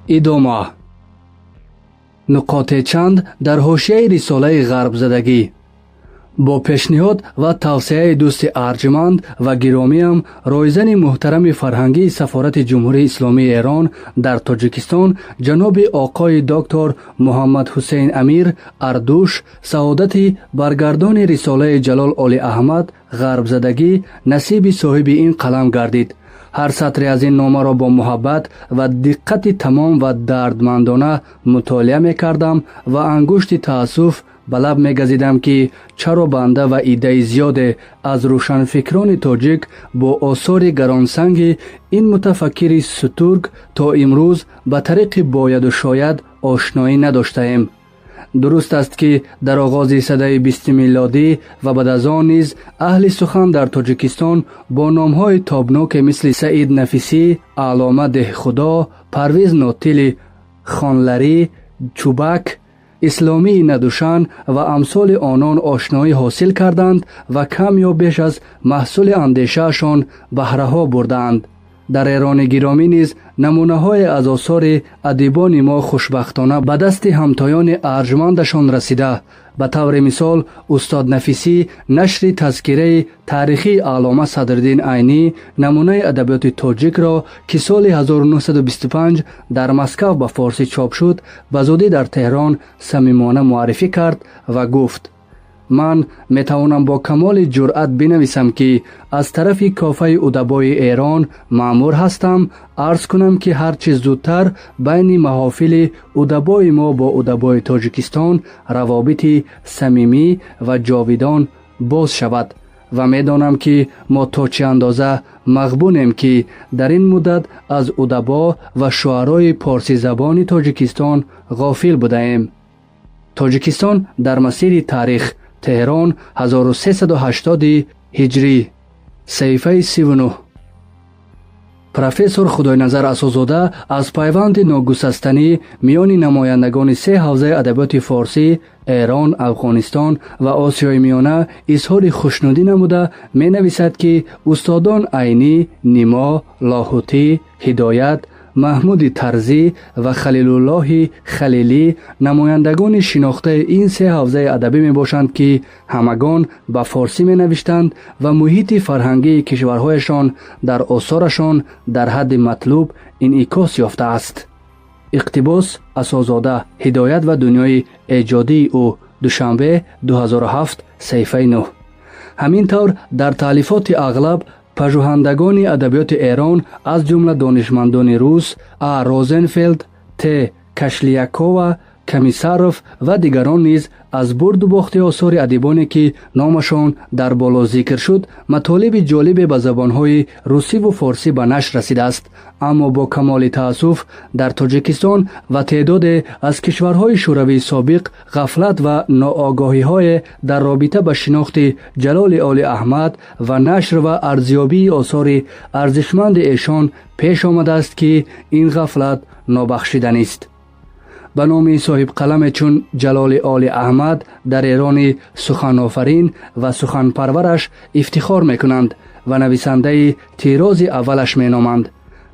Идома. Нуқоте чанд дар ҳошияи рисолаи «Ғарбзадагӣ». Бо пешниҳод ва тавсияи дӯсти арҷманд ва гиромиам, ройзани муҳтарами фарҳангии Сафорати Ҷумҳурии Исломии Эрон дар Тоҷикистон, ҷаноби оқои доктор Муҳаммадҳусейн Амир Ардуш, саодати баргардони рисолаи Ҷалол Оли Аҳмад «Ғарбзадагӣ» насиби соҳиби ин қалам гардид. Ҳар сатре аз ин номаро бо муҳаббат ва диққати тамом ва дардмандона мутолиа мекардам ва ангушти таассуф ба лаб мегазидам, ки чаро банда ва иддаи зиёде аз рӯшанфикрони тоҷик бо осори гаронсанги ин мутафаккири сутург то имрӯз ба тариқи бояду шояд ошноӣ надоштаем. Дуруст аст, ки дар оғози садаи 20-уми милодӣ ва баъд аз он низ аҳли сухан дар Тоҷикистон бо номҳои тобноке мисли Саид Нафисӣ, Аълома Деҳхудо, Парвиз Нотили Хонларӣ, Чӯбак, Исломии Надушан ва амсоли онон ошноӣ ҳосил карданд ва кам ё беш аз маҳсули андешаашон баҳраҳо бурдаанд. Дар Эрони гиромӣ низ намунаҳое аз осори адибони мо хушбахтона ба дасти ҳамтоёни арҷмандашон расида. Ба таври мисол, устод Нафисӣ нашри тазкираи таърихии Аълома Садриддин Айнӣ, намунаи адабиёти тоҷикро, ки соли 1925 дар Москав ба форсӣ чоп шуд, ба зудӣ дар Теҳрон самимона муаррифӣ кард ва гуфт: «Ман метавонам бо камоли ҷуръат бинависам, ки аз тарафи кофаи удабои Эрон маъмур ҳастам арз кунам, ки ҳар чӣ зудтар байни маҳофили удабои мо бо удабои Тоҷикистон равобити самимӣ ва ҷовидон боз шавад ва медонам, ки мо то чӣ андоза мағбунем, ки дар ин муддат аз удабо ва шуарои порсизабони Тоҷикистон ғофил будаем». «Тоҷикистон дар масири таърих», Теҳрон, 1380 ҳиҷрӣ, саҳифаи 39. Профессор Худойназар Асозода аз пайванди ногусастанӣ миёни намояндагони се ҳавзаи адабиёти форсӣ — Эрон, Афғонистон ва Осиёи Миёна — изҳори хушнудӣ намуда, менависад, ки устодон Айнӣ, Нимо, Лоҳутӣ, Ҳидоят, Маҳмуди Тарзӣ ва Халилуллоҳи Халилӣ намояндагони шинохтаи ин се ҳавзаи адабӣ мебошанд, ки ҳамагон ба форсӣ менавиштанд ва муҳити фарҳангии кишварҳояшон дар осорашон дар ҳадди матлуб инъикос ёфтааст. Иқтибос: Асозода, «Ҳидоят ва дунёи эҷодии ӯ», Душанбе, 2007, саҳифаи 9. Ҳамин тавр, дар таълифоти ағлаб пажӯҳандагони адабиёти Эрон, аз ҷумла донишмандони рус А Розенфелд, Т Кашлиякова, Комиссаров ва дигарон низ аз бурду бохти осори адибоне, ки номашон дар боло зикр шуд, матолиби ҷолибе ба забонҳои русиву форсӣ ба нашр расидааст. Аммо бо камоли таассуф, дар Тоҷикистон ва теъдоде аз кишварҳои Шӯравии собиқ ғафлат ва ноогоҳиҳое дар робита ба шинохти Ҷалоли Оли Аҳмад ва нашр ва арзёбии осори арзишманди эшон пеш омадааст, ки ин ғафлат нобахшиданист. Ба номи соҳибқаламе чун Ҷалоли Оли Аҳмад дар Эрони суханофарин ва суханпарвараш ифтихор мекунанд ва нависандаи тирози аввалаш меноманд.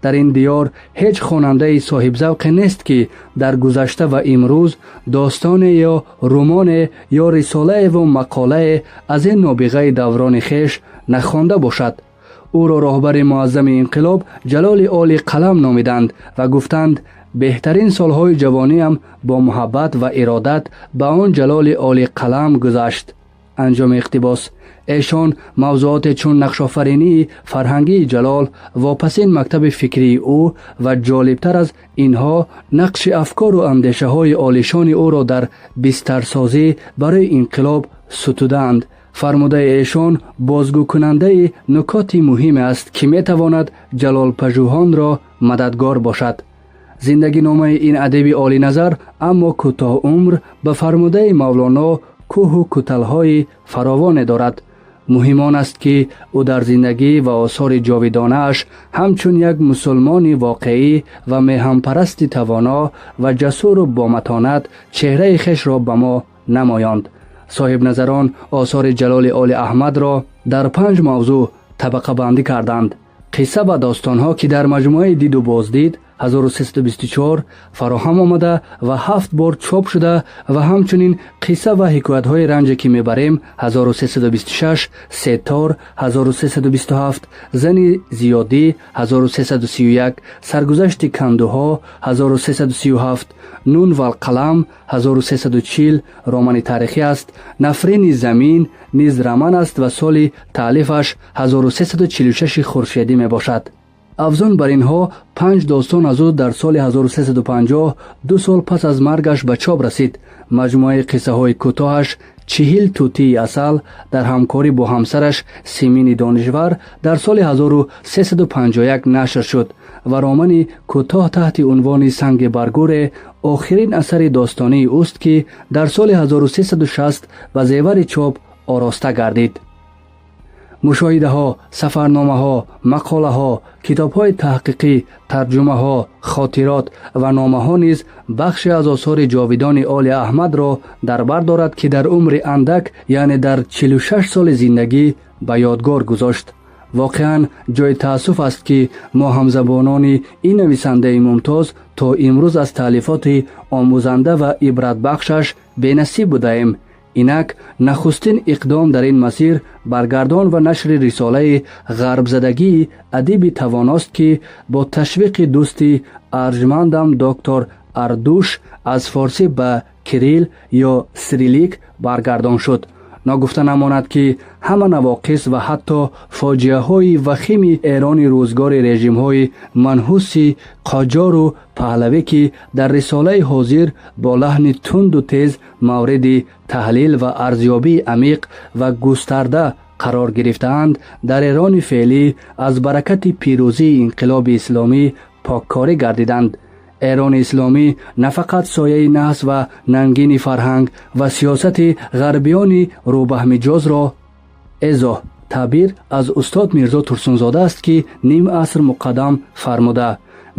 Дар ин диёр ҳеҷ хонандаи соҳибзавқе нест, ки дар гузашта ва имрӯз достоне ё румоне ё рисолаеву мақолае аз ин нобиғаи даврони хеш нахонда бошад. Ӯро роҳбари муаззами инқилоб Ҷалоли Оли Қалам номиданд ва гуфтанд: «Беҳтарин солҳои ҷавониам бо муҳаббат ва иродат ба он Ҷалоли Оли Қалам гузашт». Анҷоми иқтибос. Эшон мавзӯоте чун нақшофаринии фарҳангии Ҷалол, вопасин мактаби фикрии ӯ ва ҷолибтар аз инҳо нақши афкору андешаҳои олишони ӯро дар бистарсозӣ барои инқилоб сутудаанд. Фармудаи эшон бозгӯкунандаи нукоти муҳиме аст, ки метавонад ҷалолпажӯҳонро мададгор бошад. Зиндагиномаи ин адиби олиназар, аммо кӯтоҳумр, ба фармудаи Мавлоно, кӯҳу кӯталҳои фаровоне дорад. Муҳим он аст, ки ӯ дар зиндагӣ ва осори ҷовидонааш ҳамчун як мусулмони воқеӣ ва меҳанпарасти тавоно ва ҷасуру боматонат чеҳраи хешро ба мо намоёнд. Соҳибназарон осори Ҷалоли Оли Аҳмадро дар панҷ мавзӯъ табақабандӣ карданд: қисса ва достонҳо, ки дар маҷмӯаи «Диду боздид» 1324 фароҳам омада ва ҳафт бор чоп шуда ва ҳамчунин қисса ва ҳикоятҳои ранҷе ки мебарем 1326, сетор 1327, зани зиёдӣ 1331, саргузашти кандуҳо 1337, нун валқалам 1340 романи таърихӣ аст. Нафрини замин низ роман аст ва соли таълифаш 1346 хуршедӣ мебошад. Афзун бар инҳо, панҷ достон аз ӯ дар соли 1350, 2 сол пас аз маргаш, ба чоп расид. Маҷмӯаи қиссаҳои кӯтоҳаш 40 тӯтии асал дар ҳамкорӣ бо ҳамсараш Симини Донишвар дар соли 1351 нашр шуд ва романи кӯтоҳ таҳти унвони Санги баргуре охирин асари достонии ӯст, ки дар соли 1360 ба зевари чоп ороста гардид. Мушоҳидаҳо, сафарномаҳо, мақолаҳо, китобҳои таҳқиқӣ, тарҷумаҳо, хотирот ва номаҳо низ бахше аз осори ҷовидони Оли Аҳмадро дар бар дорад, ки дар умри андак, яъне дар 46 соли зиндагӣ, ба ёдгор гузошт. Воқеан, ҷои таассуф аст, ки мо, ҳамзабонони ин нависандаи мумтоз, то имрӯз аз таълифоти омӯзанда ва ибратбахшаш бенасиб будаем. Инак нахустин иқдом дар ин масир баргардон ва нашри рисолаи ғарбзадагии адиби тавоност, ки бо ташвиқи дӯсти арҷмандам доктор Ардуш аз форсӣ ба кирил ё сирилик баргардон шуд. Ногуфта намонад, ки ҳама навоқис ва ҳатто фоҷиаҳои вахими Эрони рӯзгори режимҳои манҳуси Қоҷору Паҳлавӣ, ки дар рисолаи ҳозир бо лаҳни тунду тез мавриди таҳлил ва арзёбии амиқ ва густарда қарор гирифтаанд, дар Эрони феълӣ аз баракати пирӯзии инқилоби исломӣ поккорӣ гардиданд. Эрони исломӣ на фақат сояи наҳс ва нангини фарҳанг ва сиёсати ғарбиёни рӯбаҳмиҷозро. Эзоҳ: таъбир аз устод Мирзо Турсунзода аст, ки ним аср муқаддам фармуда: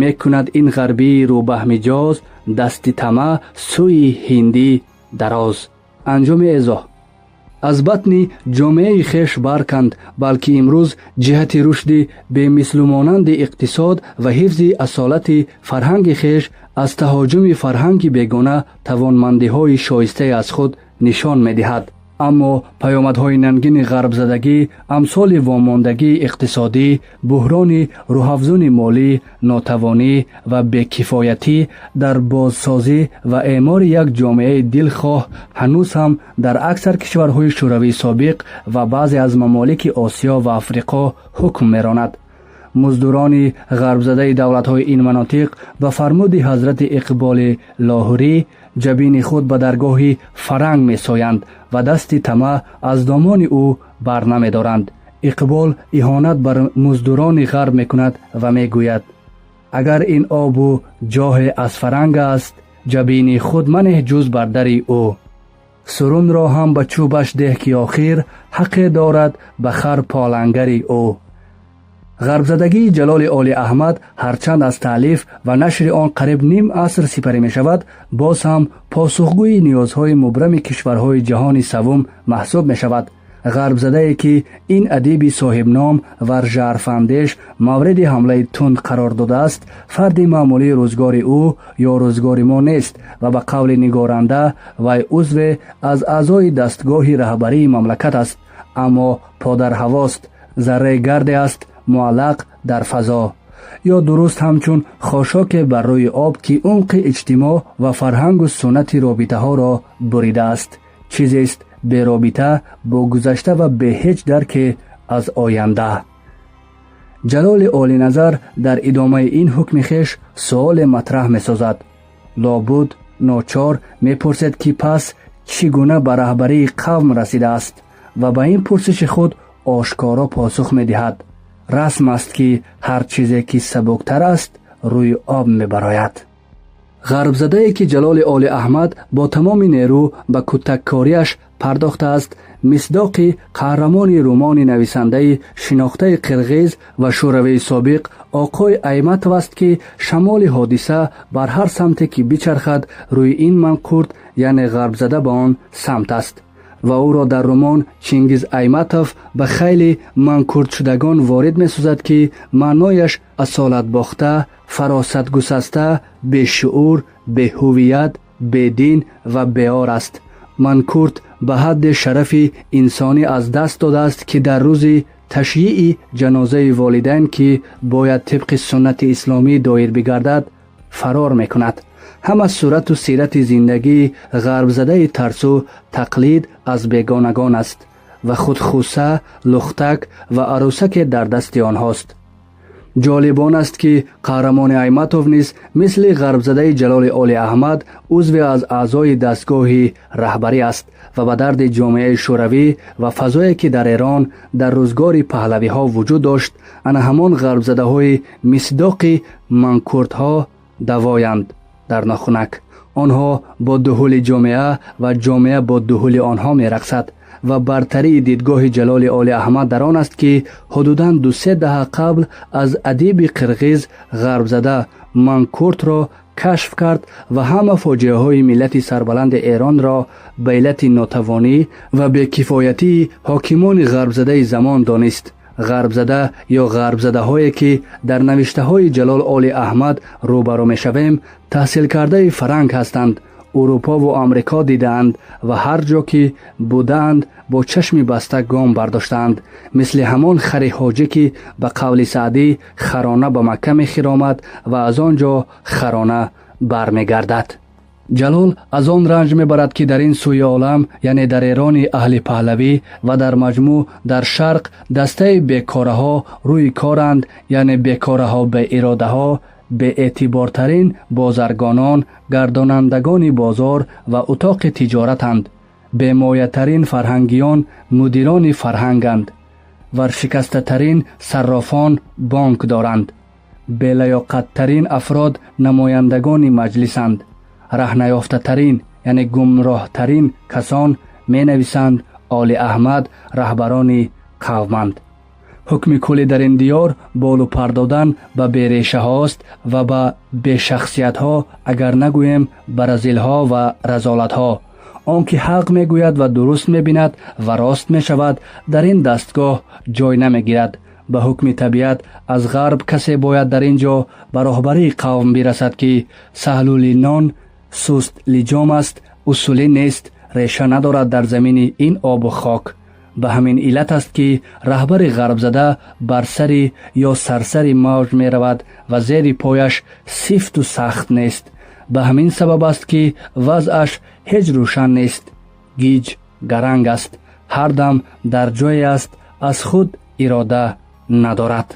«Мекунад ин ғарбии рӯбаҳмиҷоз дасти тама сӯи ҳиндӣ дароз». Анҷоми эзоҳ. Аз батни ҷомеаи хеш барканд, балки имрӯз ҷиҳати рушди бемислумонанди иқтисод ва ҳифзи асолати фарҳанги хеш аз таҳоҷуми фарҳанги бегона тавонмандиҳои шоистае аз худ нишон медиҳад. Аммо паёмадҳои нангини ғарбзадагӣ, амсоли вомондагии иқтисодӣ, буҳрони рӯҳафзуни молӣ, нотавонӣ ва бекифоятӣ дар бозсозӣ ва эъмори як ҷомеаи дилхоҳ, ҳанӯз ҳам дар аксар кишварҳои Шӯравии собиқ ва баъзе аз мамолики Осиё ва Африқо ҳукм меронад. Муздурони ғарбзадаи давлатҳои ин манотиқ ба фармуди ҳазрати Иқболи Лоҳурӣ ҷабини худ ба даргоҳи фаранг месоянд ва дасти тама аз домони ӯ бар намедоранд. Иқбол иҳонат бар муздурони ғарб мекунад ва мегӯяд: «Агар ин обу ҷоҳе аз фаранг аст, ҷабини худ манеҳ ҷуз бар дари ӯ. Сурунро ҳам ба чӯбаш деҳ, ки охир ҳақе дорад ба хар полангари ӯ». Ғарбзадагии Ҷалоли Оли Аҳмад, ҳарчанд аз таълиф ва нашри он қариб ним аср сипарӣ мешавад, боз ҳам посухгӯи ниёзҳои мубрами кишварҳои ҷаҳони саввум маҳсуб мешавад. Ғарбзадае, ки ин адиби соҳибном ва жарфандеш мавриди ҳамлаи тунд қарор додааст, фарди маъмулии рӯзгори ӯ ё рӯзгори мо нест ва ба қавли нигоранда вай узве аз аъзои дастгоҳи раҳбарии мамлакат аст, аммо подарҳавост, зарраи гарде аст муаллақ дар фазо ё дуруст ҳамчун хошоке бар рӯи об, ки умқи иҷтимоъ ва фарҳангу суннати робитаҳоро буридааст, чизест беробита бо гузашта ва бе ҳеҷ дарке аз оянда. Ҷалоли Олиназар дар идомаи ин ҳукми хеш суоле матраҳ месозад. Лобуд ночор мепурсед, ки пас чӣ гуна ба раҳбарии қавм расидааст, ва ба ин пурсиши худ ошкоро посух медиҳад: «Расм аст, ки ҳар чизе ки сабуктар аст, рӯи об мебарояд». Ғарбзадае, ки Ҷалоли Оли Аҳмад бо тамоми нерӯ ба кӯтаккориаш пардохтааст, мисдоқи қаҳрамони румони нависандаи шинохтаи қирғиз ва шӯравии собиқ Оқои Айтматов аст, ки шамоли ҳодиса бар ҳар самте ки бичархад, рӯи ин манқурт, яъне ғарбзада, ба он самт аст. Ва ӯро дар роман Чингиз Айтматов ба хайли манкуртшудагон ворид месозад, ки маънояш асолатбохта, фаросатгусаста, бешуур, беҳувият, бедин ва беор аст. Манкурт ба ҳадде шарафи инсонӣ аз даст додааст, ки дар рӯзи ташйиъи ҷанозаи волидайн, ки бояд тибқи суннати исломӣ доир бигардад, фарор мекунад. Ҳама сурату сирати зиндагии ғарбзадаи тарсу тақлид аз бегонагон аст ва худ хуса, лухтак ва арӯсаке дар дасти онҳост. Ҷолиб он аст, ки қаҳрамони Айтматов низ мисли ғарбзадаи Ҷалоли Оли Аҳмад узве аз аъзои дастгоҳи раҳбарӣ аст ва ба дарди ҷомеаи шӯравӣ ва фазое, ки дар Эрон дар рӯзгори паҳлавиҳо вуҷуд дошт, ана ҳамон ғарбзадаҳои мисдоқи манкуртҳо давоянд дар нохунак. Онҳо бо дуҳули ҷомеа ва ҷомеа бо дуҳули онҳо мерақсад. Ва бартарии дидгоҳи Ҷалоли Оли Аҳмад дар он аст, ки ҳудудан 2-се даҳа қабл аз адиби қирғиз ғарбзада манкуртро кашф кард ва ҳама фоҷиаҳои миллати сарбаланди Эронро ба иллати нотавонӣ ва бекифоятии ҳокимони ғарбзадаи замон донист. Ғарбзада ё ғарбзадаҳое, ки дар навиштаҳои Ҷалол Оли Аҳмад рӯбарӯ мешавем, таҳсилкардаи фаранг ҳастанд, Урупову Амрико дидаанд ва ҳар ҷо ки будаанд, бо чашми баста гом бардоштаанд, мисли ҳамон хари ҳоҷӣ, ки ба қавли Саъдӣ харона ба Макка мехиромад ва аз он ҷо харона бармегардад. Ҷалол аз он ранҷ мебарад, ки дар ин сӯи олам, яъне дар Эрони аҳли паҳлавӣ ва дар маҷмӯъ дар Шарқ, дастаи бекораҳо рӯи коранд, яъне бекораҳо, беиродаҳо, беэътибортарин бозаргонон, гардонандагони бозор ва утоқи тиҷоратанд, бемоятарин фарҳангиён мудирони фарҳанганд, варшикастатарин саррофон бонк доранд, белаёқаттарин афрод намояндагони маҷлисанд, раҳнаёфтатарин, яъне гумроҳтарин касон, менависанд Оли Аҳмад, раҳбарони қавманд. Ҳукми куллӣ дар ин диёр болу пар додан ба берешаҳост ва ба бешахсиятҳо, агар нагӯем ба разилҳо ва разолатҳо. Он ки ҳақ мегӯяд ва дуруст мебинад ва рост мешавад, дар ин дастгоҳ ҷой намегирад. Ба ҳукми табиат аз ғарб касе бояд дар ин ҷо ба роҳбарии қавм бирасад, ки саҳлулинон, суст лиҷом аст, усулӣ нест, реша надорад дар замини ин обу хок. Ба ҳамин иллат аст, ки раҳбари ғарбзада бар сари ё сарсари мавҷ меравад ва зери пояш сифту сахт нест. Ба ҳамин сабаб аст, ки вазъаш ҳеҷ рӯшан нест, гиҷ гаранг аст, ҳар дам дар ҷое аст, аз худ ирода надорад.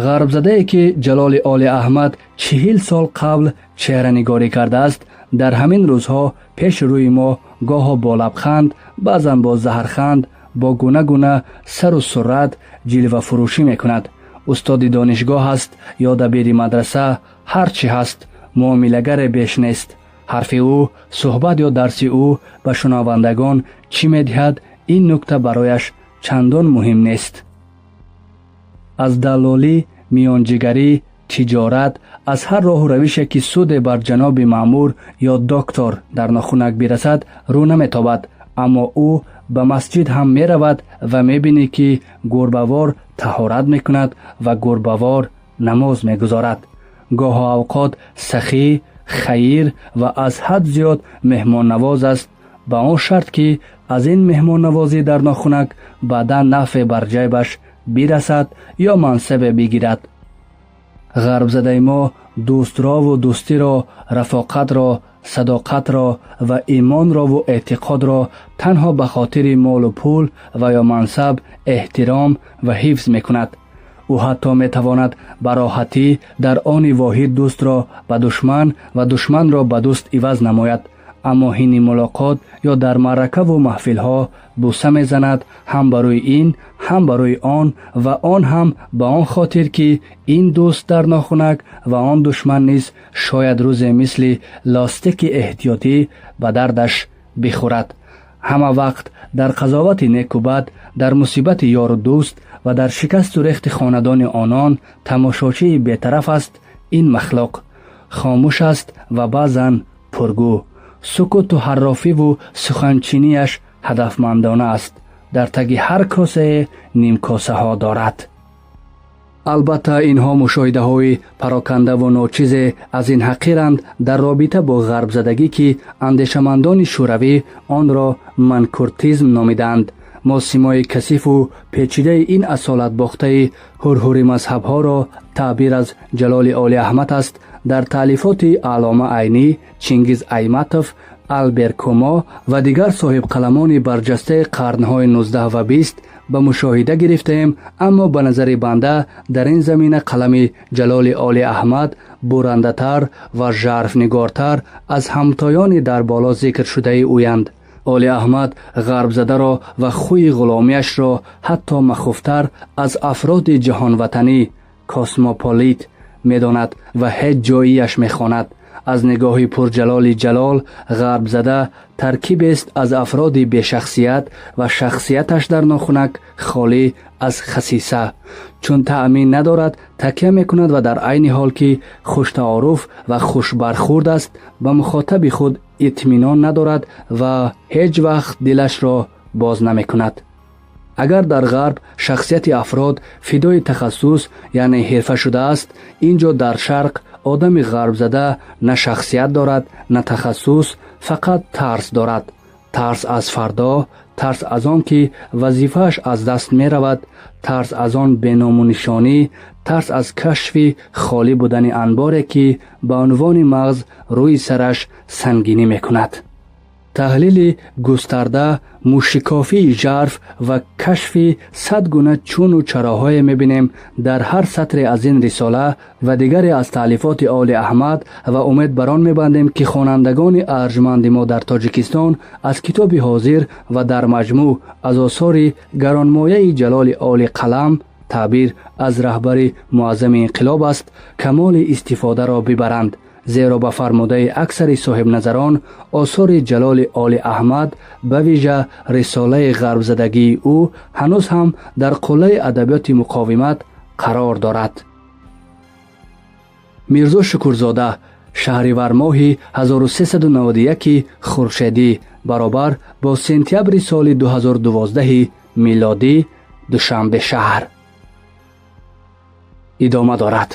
Ғарбзадае, ки Ҷалоли Оли Аҳмад 40 сол қабл чеҳранигорӣ кардааст, дар ҳамин рӯзҳо пеши рӯи мо гоҳо бо лабханд, баъзан бо заҳрханд, бо гуна-гуна сару сурат ҷилвафурӯшӣ мекунад. Устоди донишгоҳ аст ё дабири мадраса, ҳар чӣ ҳаст, муомилагаре беш нест. Ҳарфи ӯ, суҳбат ё дарси ӯ ба шунавандагон чӣ медиҳад, ин нукта барояш чандон муҳим нест. Аз даллолӣ, миёнҷигарӣ, тиҷорат, аз ҳар роҳу равише, ки суде бар ҷаноби маъмур ё доктор дар нохунак бирасад, рӯ наметобад. Аммо ӯ ба масҷид ҳам меравад ва мебинӣ, ки гурбавор таҳорат мекунад ва гурбавор намоз мегузорад. Гоҳо авқот сахӣ, хаир ва аз ҳад зиёд меҳмоннавоз аст, ба он шарт, ки аз ин меҳмоннавозӣ дар нохунак баъдан нафъе бар ҷайбаш бирасад ё мансабе бигирад. Ғарбзадаи мо дӯстрову дӯстиро, рафоқатро, садоқатро ва имонрову эътиқодро танҳо ба хотири молу пул ва ё мансаб эҳтиром ва ҳифз мекунад. Ӯ ҳатто метавонад ба роҳатӣ дар они воҳид дӯстро ба душман ва душманро ба дӯст иваз намояд. Аммо ҳини мулоқот ё дар маъракаву маҳфилҳо буса мезанад ҳам барои ин, ҳам барои он, ва он ҳам ба он хотир, ки ин дӯст дар нохунак ва он душман низ шояд рӯзе мисли лостики эҳтиётӣ ба дардаш бихӯрад. Ҳама вақт дар қазовати неку бад, дар мусибати ёру дӯст ва дар шикасту рехти хонадони онон тамошочии бетараф аст. Ин махлуқ хомӯш аст ва баъзан пургӯ. Сукуту ҳаррофиву суханчинияш Ҳадафмандона аст, дар таги ҳар косае нимкосаҳо дорад. Албатта, инҳо мушоҳидаҳои парокандаву ночизе аз ин ҳақиранд дар робита бо ғарбзадагӣ, ки андешамандони шӯравӣ онро манкуртизм номиданд. Мо симои касифу печидаи ин асолатбохтаи ҳурҳури мазҳабҳоро, таъбир аз Ҷалоли Оли Аҳмад аст, дар таълифоти Аълома Айнӣ, Чингиз Айтматов, Албер Камю ва дигар соҳибқаламони барҷастаи қарнҳои 19 ва 20 ба мушоҳида гирифтаем. Аммо ба назари банда дар ин замина қалами Ҷалоли Оли Аҳмад бурандатар ва жарфнигортар аз ҳамтоёни дар боло зикршудаи ӯянд. Оли Аҳмад ғарбзадаро ва хӯи ғуломиашро ҳатто махуфтар аз афроди ҷаҳонватанӣ, космополит, медонад ва ҳеҷ ҷоияш мехонад. Аз нигоҳи пурҷалоли Ҷалол, ғарбзада таркибест аз афроди бешахсият ва шахсияташ дар нохунак холӣ аз хасиса, чун таъмин надорад, такя мекунад ва дар айни ҳол ки хуштаоруф ва хушбархурд аст, ба мухотаби худ итминон надорад ва ҳеҷ вақт дилашро боз намекунад. Агар дар ғарб шахсияти афрод фидои тахассус, яъне ҳирфа шудааст, ин ҷо дар шарқ одами ғарбзада на шахсият дорад, на тахассус, фақат тарс дорад: тарс аз фардо, тарс аз он ки вазифааш аз даст меравад, тарс аз он беному нишонӣ, тарс аз кашфи холӣ будани анборе, ки ба унвони мағз рӯи сараш сангинӣ мекунад. Таҳлили густарда, мушикофии жарф ва кашфи сад гуна чуну чароҳое мебинем дар ҳар сатре аз ин рисола ва дигаре аз таълифоти Оли Аҳмад ва умед бар он мебандем, ки хонандагони арҷманди мо дар Тоҷикистон аз китоби ҳозир ва дар маҷмӯъ аз осори гаронмояи Ҷалоли Оли қалам, таъбир аз раҳбари муаззами инқилоб аст, камоли истифодаро бибаранд. Зеро ба фармудаи аксари соҳибназарон, осори Ҷалоли Оли Аҳмад, ба вижа рисолаи ғарбзадагии ӯ, ҳанӯз ҳам дар қуллаи адабиёти муқовимат қарор дорад. Мирзо Шукурзода, шаҳривармоҳи 1391 хуршедӣ, баробар бо сентябри соли 2012 милодӣ, Душанбе шаҳр. Идома дорад.